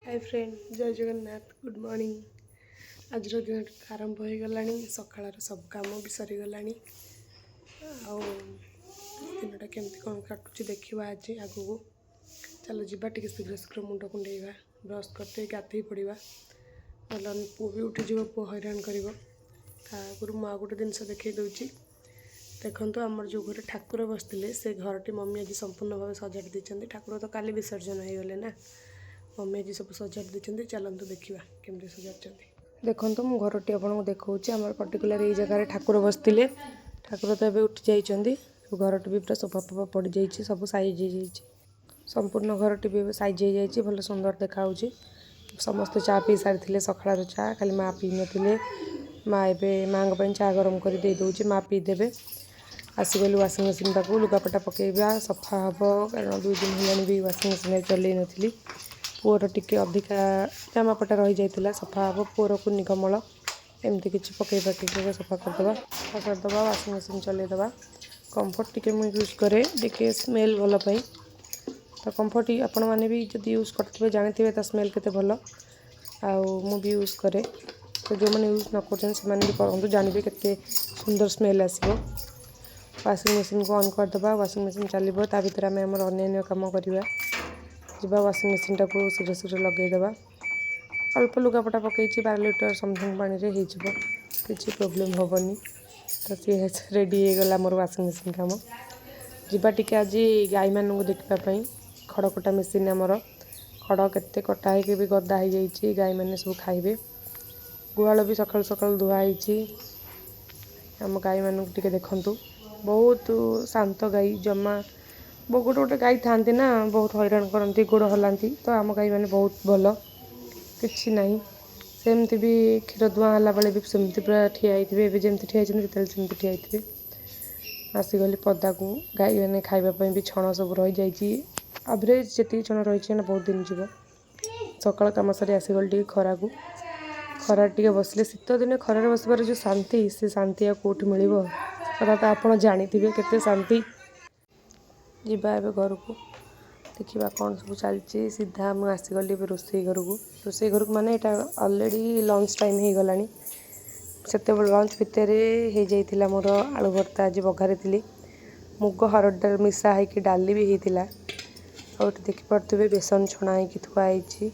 High friend, ଜୟ Jagannath, good morning. ଆଜିର ଦିନଟା ଆରମ୍ଭ ହୋଇଗଲାଣି। ସକାଳର ସବୁ କାମ ବି ସରିଗଲାଣି। ଆଉ ଦିନଟା କେମିତି କ'ଣ କାଟୁଛି, ଦେଖିବା ଆଜି ଆଗକୁ। ଚାଲ ଯିବା, ଟିକେ ଶୀଘ୍ର ଶୀଘ୍ର ମୁଣ୍ଡ କୁଣ୍ଡେଇବା, ବ୍ରସ୍ କରିଦେଇ ଗାଧୋଇ ପଡ଼ିବା। ନହେଲେ ପୁଅ ବି ଉଠିଯିବ, ପୁଅ ହଇରାଣ କରିବ। ତା ଆଗରୁ ମୁଁ ଆଉ ଗୋଟେ ଜିନିଷ ଦେଖାଇ ଦେଉଛି। ଦେଖନ୍ତୁ, ଆମର ଯେଉଁ ଘରେ ଠାକୁର ବସିଥିଲେ, ସେ ଘରଟି ମମି ଆଜି ସମ୍ପୂର୍ଣ୍ଣ ଭାବେ ସଜାଡ଼ି ଦେଇଛନ୍ତି। ଠାକୁର ତ କାଲି ବିସର୍ଜନ ହେଇଗଲେ ନା। ମମି ଆଜି ସବୁ ସଜାଡ଼ି ଦେଇଛନ୍ତି। ଚାଲନ୍ତୁ ଦେଖିବା କେମିତି ସଜାଡ଼ିଛନ୍ତି। ଦେଖନ୍ତୁ, ମୁଁ ଘରଟି ଆପଣଙ୍କୁ ଦେଖାଉଛି। ଆମର ପର୍ଟିକୁଲାର ଏଇ ଜାଗାରେ ଠାକୁର ବସିଥିଲେ। ଠାକୁର ତ ଏବେ ଉଠି ଯାଇଛନ୍ତି। ଘରଟି ବି ପୁରା ସୋଫା ଫୋଫା ପଡ଼ିଯାଇଛି, ସବୁ ସାଇଜ୍ ହେଇଯାଇଛି। ସମ୍ପୂର୍ଣ୍ଣ ଘରଟି ବି ଏବେ ସାଇଜ୍ ହେଇଯାଇଛି, ଭଲ ସୁନ୍ଦର ଦେଖାହେଉଛି। ସମସ୍ତେ ଚା ପିଇ ସାରିଥିଲେ, ସକାଳର ଚା। ଖାଲି ମା ପିଇ ନଥିଲେ। ମା ଏବେ, ମାଆଙ୍କ ପାଇଁ ଚା ଗରମ କରି ଦେଇ ଦେଉଛି, ମା ପିଇଦେବେ। ଆସିଗଲୁ ୱାସିଂ ମେସିନ୍ ପାଖକୁ, ଲୁଗାପଟା ପକାଇବା, ସଫା ହେବ। କାରଣ 2 ଦିନ ହେଲାଣି ବି ୱାସିଂ ମେସିନ୍ରେ ଚଲେଇ ନଥିଲି। ପୁଅର ଟିକେ ଅଧିକା ଜାମାପଟା ରହିଯାଇଥିଲା, ସଫା ହେବ। ପୁଅର କୁନି କମଳ, ଏମିତି କିଛି ପକାଇ ପକାଇକି ସଫା କରିଦେବା। ସଫା କରିଦେବା, ୱାସିଂ ମେସିନ୍ ଚଲେଇଦେବା। କମ୍ଫର୍ଟ ଟିକେ ମୁଁ ୟୁଜ୍ କରେ, ଟିକେ ସ୍ମେଲ୍ ଭଲ ପାଇଁ। ତ କମ୍ଫର୍ଟ ଆପଣମାନେ ବି ଯଦି ୟୁଜ୍ କରିଥିବେ, ଜାଣିଥିବେ ତା ସ୍ମେଲ୍ କେତେ ଭଲ। ଆଉ ମୁଁ ବି ୟୁଜ୍ କରେ। ତ ଯେଉଁମାନେ ୟୁଜ୍ ନ କରୁଛନ୍ତି, ସେମାନେ ବି କରନ୍ତୁ, ଜାଣିବେ କେତେ ସୁନ୍ଦର ସ୍ମେଲ୍ ଆସିବ। ୱାସିଂ ମେସିନ୍କୁ ଅନ୍ କରିଦେବା, ୱାସିଂ ମେସିନ୍ ଚାଲିବ, ତା ଭିତରେ ଆମେ ଆମର ଅନ୍ୟାନ୍ୟ କାମ କରିବା। ଯିବା, ୱାସିଂ ମେସିନ୍ଟାକୁ ଶୀଘ୍ର ଶୀଘ୍ର ଲଗାଇଦେବା। ଅଳ୍ପ ଲୁଗାପଟା ପକାଇଛି, 12 ଲିଟର ସମଥିଙ୍ଗ ପାଣିରେ ହେଇଯିବ, କିଛି ପ୍ରୋବ୍ଲେମ୍ ହେବନି। ତ ସିଏ ରେଡ଼ି ହେଇଗଲା ମୋର ୱାସିଂ ମେସିନ୍ କାମ। ଯିବା ଟିକେ ଆଜି ଗାଈମାନଙ୍କୁ ଦେଖିବା ପାଇଁ। ଖଡ଼ କଟା ମେସିନ୍ ଆମର, ଖଡ଼ କେତେ କଟା ହେଇକି ବି ଗଦା ହେଇଯାଇଛି, ଗାଈମାନେ ସବୁ ଖାଇବେ। ଗୁହାଳ ବି ସକାଳୁ ସକାଳୁ ଧୁଆ ହେଇଛି। ଆମ ଗାଈମାନଙ୍କୁ ଟିକେ ଦେଖନ୍ତୁ। ବହୁତ ଶାନ୍ତ ଗାଈ ଜମା। ଗୋଟେ ଗୋଟେ ଗାଈ ଥାଆନ୍ତି ନା, ବହୁତ ହଇରାଣ କରନ୍ତି, ଗୋଡ଼ ହଲାନ୍ତି। ତ ଆମ ଗାଈମାନେ ବହୁତ ଭଲ, କିଛି ନାହିଁ। ସେମିତି ବି କ୍ଷୀର ଦୁହାଁ ହେଲା ବେଳେ ବି ସେମିତି ପୁରା ଠିଆ ହେଇଥିବେ। ଏବେ ଯେମିତି ଠିଆ ହେଇଛନ୍ତି, ସେତେବେଳେ ସେମିତି ଠିଆ ହେଇଥିବେ। ଆସିଗଲି ପଦାକୁ। ଗାଈମାନେ ଖାଇବା ପାଇଁ ବି ଛଣ ସବୁ ରହିଯାଇଛି। ଆଭରେଜ୍ ଯେତିକି ଛଣ ରହିଛି ନା, ବହୁତ ଦିନ ଯିବ। ସକାଳ କାମ ସାରି ଆସିଗଲି ଟିକେ ଖରାକୁ। ଖରାରେ ଟିକେ ବସିଲେ, ଶୀତ ଦିନେ ଖରାରେ ବସିବାର ଯେଉଁ ଶାନ୍ତି, ସେ ଶାନ୍ତି ଆଉ କେଉଁଠି ମିଳିବ? ସେ କଥା ତ ଆପଣ ଜାଣିଥିବେ, କେତେ ଶାନ୍ତି। ଯିବା ଏବେ ଘରକୁ, ଦେଖିବା କ'ଣ ସବୁ ଚାଲିଛି। ସିଧା ମୁଁ ଆସିଗଲି ଏବେ ରୋଷେଇ ଘରକୁ। ରୋଷେଇ ଘରକୁ ମାନେ ଏଇଟା ଅଲରେଡ଼ି ଲଞ୍ଚ ଟାଇମ୍ ହେଇଗଲାଣି। ସେତେବେଳେ ଲଞ୍ଚ ଭିତରେ ହେଇଯାଇଥିଲା ମୋର ଆଳୁ ଭର୍ତ୍ତା। ଆଜି ବଘାରିଥିଲି ମୁଗ ହରଡ଼ ଡାଲି ମିଶା ହେଇକି, ଡାଲି ବି ହେଇଥିଲା। ଆଉ ଏଠି ଦେଖିପାରୁଥିବେ, ବେସନ ଛଣା ହେଇକି ଥୁଆ ହେଇଛି,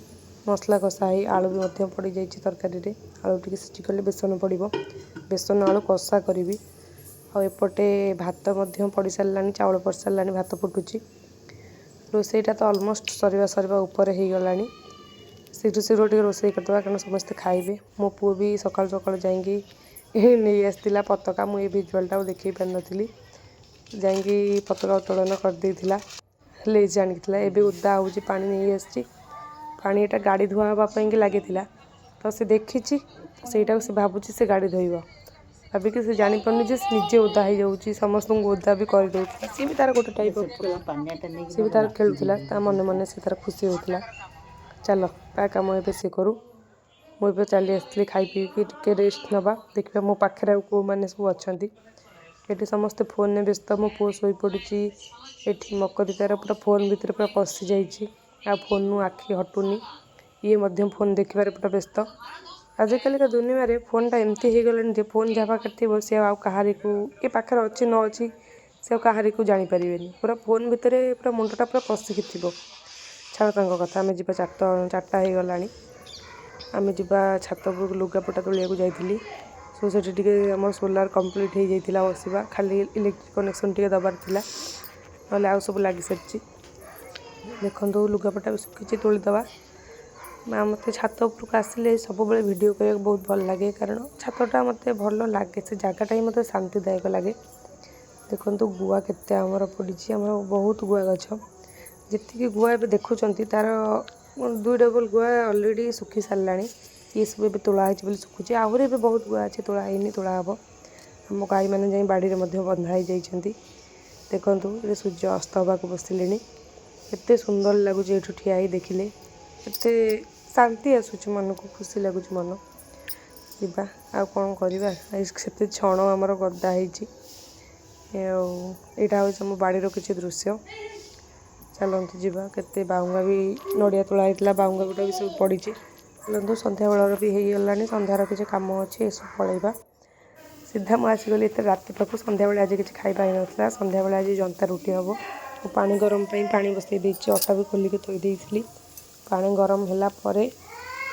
ମସଲା କଷା ହେଇ ଆଳୁ ବି ମଧ୍ୟ ପଡ଼ିଯାଇଛି ତରକାରୀରେ। ଆଳୁ ଟିକେ ସିଝିଗଲେ ବେସନ ପଡ଼ିବ, ବେସନ ଆଳୁ କଷା କରିବି। ଆଉ ଏପଟେ ଭାତ ମଧ୍ୟ ପଡ଼ି ସାରିଲାଣି, ଚାଉଳ ପଡ଼ି ସାରିଲାଣି, ଭାତ ଫୁଟୁଛି। ରୋଷେଇଟା ତ ଅଲମୋଷ୍ଟ ସରିବା ସରିବା ଉପରେ ହେଇଗଲାଣି। ଶୀଘ୍ର ଶୀଘ୍ର ଟିକେ ରୋଷେଇ କରିଦେବା, କାରଣ ସମସ୍ତେ ଖାଇବେ। ମୋ ପୁଅ ବି ସକାଳୁ ସକାଳୁ ଯାଇକି ନେଇ ଆସିଥିଲା ପତାକା। ମୁଁ ଏଇ ଭିଜୁଆଲଟା ଆଉ ଦେଖାଇ ପାରିନଥିଲି। ଯାଇକି ପତାକା ଉତ୍ତୋଳନ କରିଦେଇଥିଲା, ଲେଜ୍ ଆଣିଥିଲା। ଏବେ ଓଦା ହେଉଛି, ପାଣି ନେଇ ଆସିଛି। ପାଣି ଏଇଟା ଗାଡ଼ି ଧୁଆ ହେବା ପାଇଁକି ଲାଗିଥିଲା। ତ ସେ ଦେଖିଛି ସେଇଟାକୁ, ସେ ଭାବୁଛି ସେ ଗାଡ଼ି ଧୋଇବ ଭାବିକି। ସେ ଜାଣିପାରୁନି ଯେ ସେ ନିଜେ ଓଦା ହେଇଯାଉଛି, ସମସ୍ତଙ୍କୁ ଓଦା ବି କରିଦେଉଛି। ସିଏ ବି ତାର ଗୋଟେ ଟାଇପ୍ ଅଫ୍, ସିଏ ବି ତାର ଖେଳୁଥିଲା, ତା ମନେ ମନେ ସେ ତାର ଖୁସି ହେଉଥିଲା। ଚାଲ, ତା କାମ ଏବେ ସେ କରୁ। ମୁଁ ଏବେ ଚାଲି ଆସିଥିଲି, ଖାଇ ପିଇକି ଟିକେ ରେଷ୍ଟ ନେବା। ଦେଖିବା ମୋ ପାଖରେ ଆଉ କେଉଁମାନେ ସବୁ ଅଛନ୍ତି। ଏଠି ସମସ୍ତେ ଫୋନ୍ରେ ବ୍ୟସ୍ତ। ମୋ ପୁଅ ଶୋଇପଡ଼ିଛି। ଏଠି ମକରି ତାର ପୁରା ଫୋନ୍ ଭିତରେ ପୁରା ପଶିଯାଇଛି, ଆଉ ଫୋନ୍ରୁ ଆଖି ହଟୁନି। ଇଏ ମଧ୍ୟ ଫୋନ୍ ଦେଖିବାରେ ପୁରା ବ୍ୟସ୍ତ। ଆଜିକାଲିକା ଦୁନିଆରେ ଫୋନ୍ଟା ଏମିତି ହେଇଗଲାଣି ଯେ ଫୋନ୍ ଯାହା ପାଖରେ ଥିବ, ସେ ଆଉ କାହାରିକୁ, କିଏ ପାଖରେ ଅଛି ନ ଅଛି, ସେ ଆଉ କାହାରିକୁ ଜାଣିପାରିବେନି। ପୁରା ଫୋନ୍ ଭିତରେ ପୁରା ମୁଣ୍ଡଟା ପୁରା ପଶିକି ଥିବ। ଛାଡ଼ ତାଙ୍କ କଥା, ଆମେ ଯିବା। 4ଟା ହେଇଗଲାଣି, ଆମେ ଯିବା ଛାତ ଉପରକୁ। ଲୁଗାପଟା ତୋଳିବାକୁ ଯାଇଥିଲି। ସୋ ସେଠି ଟିକେ ଆମର ସୋଲାର କମ୍ପ୍ଲିଟ୍ ହେଇଯାଇଥିଲା ବସିବା, ଖାଲି ଇଲେକ୍ଟ୍ରିକ୍ କନେକ୍ସନ୍ ଟିକେ ଦେବାର ଥିଲା, ନହେଲେ ଆଉ ସବୁ ଲାଗିସାରିଛି। ଦେଖନ୍ତୁ, ଲୁଗାପଟା ବି ଶୁଖିଛି, ତୋଳିଦେବା। ମା ମୋତେ ଛାତ ଉପରକୁ ଆସିଲେ ସବୁବେଳେ ଭିଡ଼ିଓ କରିବାକୁ ବହୁତ ଭଲ ଲାଗେ, କାରଣ ଛାତଟା ମୋତେ ଭଲ ଲାଗେ, ସେ ଜାଗାଟା ହିଁ ମୋତେ ଶାନ୍ତିଦାୟକ ଲାଗେ। ଦେଖନ୍ତୁ, ଗୁଆ କେତେ ଆମର ପଡ଼ିଛି। ଆମର ବହୁତ ଗୁଆ ଗଛ। ଯେତିକି ଗୁଆ ଏବେ ଦେଖୁଛନ୍ତି, ତା'ର ଦୁଇ ଡବଲ୍ ଗୁଆ ଅଲରେଡ଼ି ଶୁଖି ସାରିଲାଣି। ଇଏ ସବୁ ଏବେ ତୋଳା ହେଇଛି ବୋଲି ଶୁଖୁଛି। ଆହୁରି ଏବେ ବହୁତ ଗୁଆ ଅଛି, ତୋଳା ହେଇନି, ତୋଳା ହେବ। ଆମ ଗାଈମାନେ ଯାଇ ବାଡ଼ିରେ ମଧ୍ୟ ବନ୍ଧା ହେଇଯାଇଛନ୍ତି। ଦେଖନ୍ତୁ, ଏବେ ସୂର୍ଯ୍ୟ ଅସ୍ତ ହେବାକୁ ବସିଲେଣି। କେତେ ସୁନ୍ଦର ଲାଗୁଛି ଏଇଠୁ ଠିଆ ହେଇ ଦେଖିଲେ। କେତେ ଶାନ୍ତି ଆସୁଛି ମନକୁ, ଖୁସି ଲାଗୁଛି ମନ। ଯିବା, ଆଉ କ'ଣ କରିବା? ସେତେ ଛଣ ଆମର ଗଦା ହେଇଛି। ଆଉ ଏଇଟା ହେଉଛି ଆମ ବାଡ଼ିର କିଛି ଦୃଶ୍ୟ। ଚାଲନ୍ତୁ ଯିବା। କେତେ ବାଉଙ୍ଗା ବି ନଡ଼ିଆ ତୋଳା ହେଇଥିଲା, ବାଉଙ୍ଗା ଗୁଡ଼ା ବି ସବୁ ପଡ଼ିଛି। ଚାଲନ୍ତୁ, ସନ୍ଧ୍ୟାବେଳର ବି ହେଇଗଲାଣି, ସନ୍ଧ୍ୟାର କିଛି କାମ ଅଛି, ଏସବୁ ପଳେଇବା। ସିଧା ମୁଁ ଆସିଗଲି ଏତେ ରାତି ପାଖକୁ। ସନ୍ଧ୍ୟାବେଳେ ଆଜି କିଛି ଖାଇବା ହେଇନଥିଲା। ସନ୍ଧ୍ୟାବେଳେ ଆଜି ଜନ୍ତା ରୁଟି ହେବ। ମୁଁ ପାଣି ଗରମ ପାଇଁ ପାଣି ବସାଇ ଦେଇଛି, ଅଟା ବି ଖୋଲିକି ଥୋଇ ଦେଇଥିଲି। ପାଣି ଗରମ ହେଲା ପରେ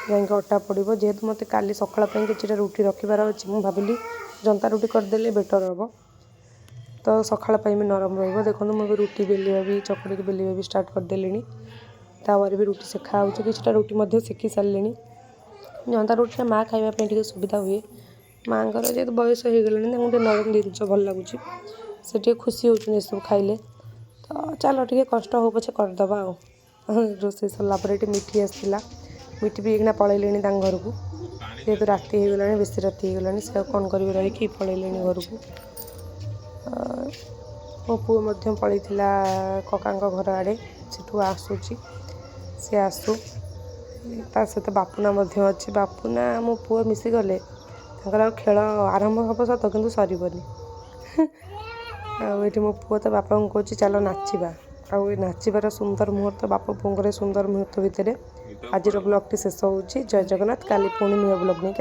ଯାଇକି ଅଟା ପଡ଼ିବ। ଯେହେତୁ ମୋତେ କାଲି ସକାଳ ପାଇଁ କିଛିଟା ରୁଟି ରଖିବାର ଅଛି, ମୁଁ ଭାବିଲି ଜନ୍ତା ରୁଟି କରିଦେଲେ ବେଟର୍ ହେବ, ତ ସକାଳ ପାଇଁ ବି ନରମ ରହିବ। ଦେଖନ୍ତୁ, ମୁଁ ଏବେ ରୁଟି ବେଲିବା ବି, ଚକଡ଼ିକି ବେଲିବା ବି ଷ୍ଟାର୍ଟ କରିଦେଲିଣି। ତାୱାରେ ବି ରୁଟି ସେକା ହେଉଛି, କିଛିଟା ରୁଟି ମଧ୍ୟ ସେକି ସାରିଲିଣି। ଜନ୍ତା ରୁଟିଟା ମା' ଖାଇବା ପାଇଁ ଟିକେ ସୁବିଧା ହୁଏ। ମାଆଙ୍କର ଯେହେତୁ ବୟସ ହେଇଗଲାଣି, ତାଙ୍କୁ ଟିକେ ନରମ ଜିନିଷ ଭଲ ଲାଗୁଛି। ସେ ଟିକେ ଖୁସି ହେଉଛନ୍ତି ଏସବୁ ଖାଇଲେ। ତ ଚାଲ, ଟିକେ କଷ୍ଟ ହଉ ପଛେ କରିଦେବା। ଆଉ ରୋଷେଇ ସରିଲା ପରେ ଏଠି ମିଠି ଆସିଥିଲା। ମିଠି ବି ଏଇଖିଣା ପଳେଇଲେଣି ତାଙ୍କ ଘରକୁ। ଯେହେତୁ ରାତି ହେଇଗଲାଣି, ବେଶୀ ରାତି ହେଇଗଲାଣି, ସେ ଆଉ କ'ଣ କରିବେ ରହିକି, ପଳେଇଲେଣି ଘରକୁ। ମୋ ପୁଅ ମଧ୍ୟ ପଳେଇଥିଲା କକାଙ୍କ ଘର ଆଡ଼େ, ସେଠୁ ଆସୁଛି। ସେ ଆସୁ, ତା ସହିତ ବାପୁନା ମଧ୍ୟ ଅଛି। ବାପୁନା ମୋ ପୁଅ ମିଶିଗଲେ ତାଙ୍କର ଆଉ ଖେଳ ଆରମ୍ଭ ହେବ ସତ, କିନ୍ତୁ ସରିବନି। ଆଉ ଏଠି ମୋ ପୁଅ ତା ବାପାଙ୍କୁ କହୁଛି, ଚାଲ ନାଚିବା। ଆଉ ଏ ନାଚିବାର ସୁନ୍ଦର ମୁହୂର୍ତ୍ତ, ବାପ ପୁଅଙ୍କର ସୁନ୍ଦର ମୁହୂର୍ତ୍ତ ଭିତରେ ଆଜିର ବ୍ଲଗ୍ଟି ଶେଷ ହେଉଛି। ଜୟ ଜଗନ୍ନାଥ। କାଲି ପୁଣି ନୂଆ ବ୍ଲଗ୍ ନେଇକି